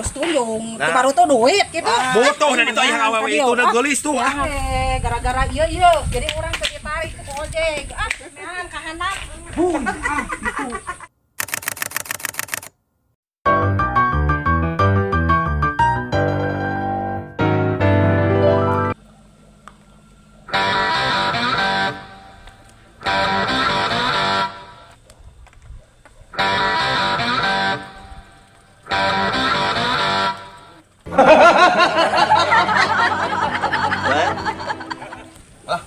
nurus tunjung, baru tuh duit gitu. Butuh dan itu yang awewe itu udah gelis tuh ah. Gara-gara ieu ieu, jadi orang teu ditarik ke ojek. Ah, nah kahanap. Bun, ah itu. Lah,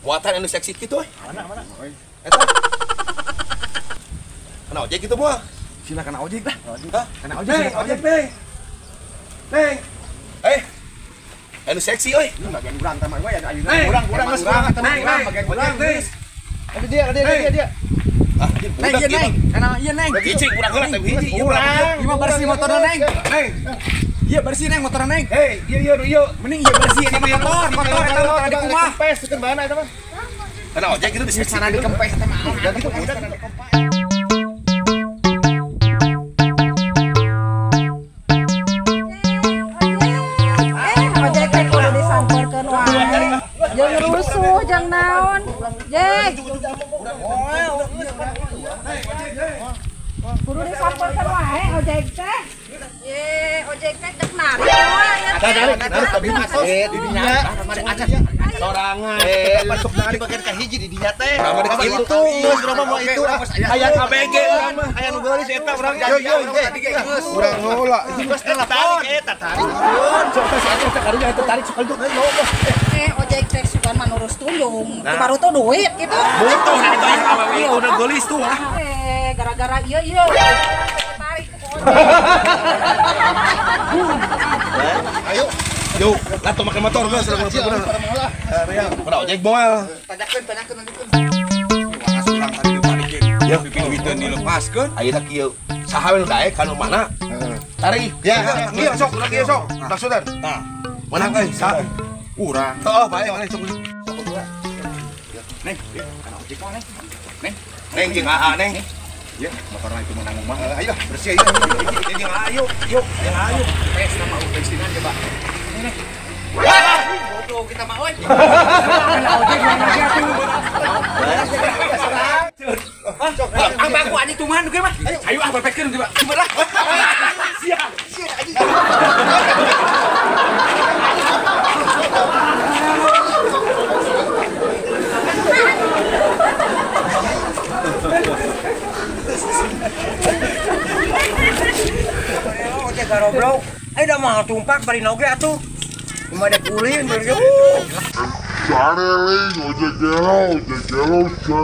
muatan anu seksi kitu euy. Mana mana? Eta. Kana ojek kitu moal. Sila kana ojek lah. Hah? Kana ojek, Neng, ojek neng. Neng. Eh. Anu seksi euy. Ini bagian urang tah mah we ayeuna. Urang urang geus urang eta mah Neng, urang neng. bagian urang. Neng. Ada dia, ada dia, dia. Ah, Neng, ieu neng. Kana ieu neng. Hiji urang heula teh hiji ieu Urang. Ieu mah bersih motorna neng. Neng. Iya bersih neng motorna neng. Hei, ieu ieu ieu. Mending ieu bersih eta mah kotor, kotor eta motor di kumah. Kempes keun mana eta mah. Kana ojek gitu di seksi. Sana di kempes eta mah. Dan itu budak. Ojek teh kudu disamperkeun wae. Jeung rusuh jeung naon. Jek. Kudu disamperkeun wae ojek teh. Ye, ojek teh dek narik wae ya teh. Tarik, tarik tapi masuk di dinya. Sorangan. Masuk narik bagian ka hiji di dinya teh. Urang mah itu, geus urang mah itu. Aya KBG urang mah. Aya nu geulis eta urang. Yo yo Urang heula. Geus telepon. Eta tarik. Sok teh si eta teh karunya eta tarik sekali tuh. Ojek teh sugan mah nurus tunjung, baru tuh duit gitu. Butuh dan itu yang awewe itu udah geulis tuh ah. Gara-gara ieu ieu. Tarik ke ojek. Ayo. Yuk, lah tuh make motor geus urang bener. Kana ojek moal. Tanyakeun, tanyakeun nanti. Waras urang tadi ditarikeun. Ya. Pipi-duiteun dilepaskeun. Ayeuna kieu. Saha we nu daek ka nu mana? Tarik. Ya, Ieu sok, urang ieu sok. Maksudna. Tah. Menang euy, saha? Urang. Heeh, bae mana sok. Neng, kana ojek mah neng. Neng, Neng jeung AA neng. ya motorna itu menang mah. Ayo bersih ayo. Jeung AA yuk, yuk, jeung AA yuk. Tes sama bensinan coba. Neng. Goblok kita mah euy. Kana ojek mana ge atuh. Abang ku anjing tumahan ge mah. Ayo ah bepetkeun coba. Coba lah. Siap. Siap anjing. Ojek garoblok. Ayo dah mah tumpak bari noge atuh. Cuma ada ulin bari ge. Sareling ojek gelo, ojek gelo sa.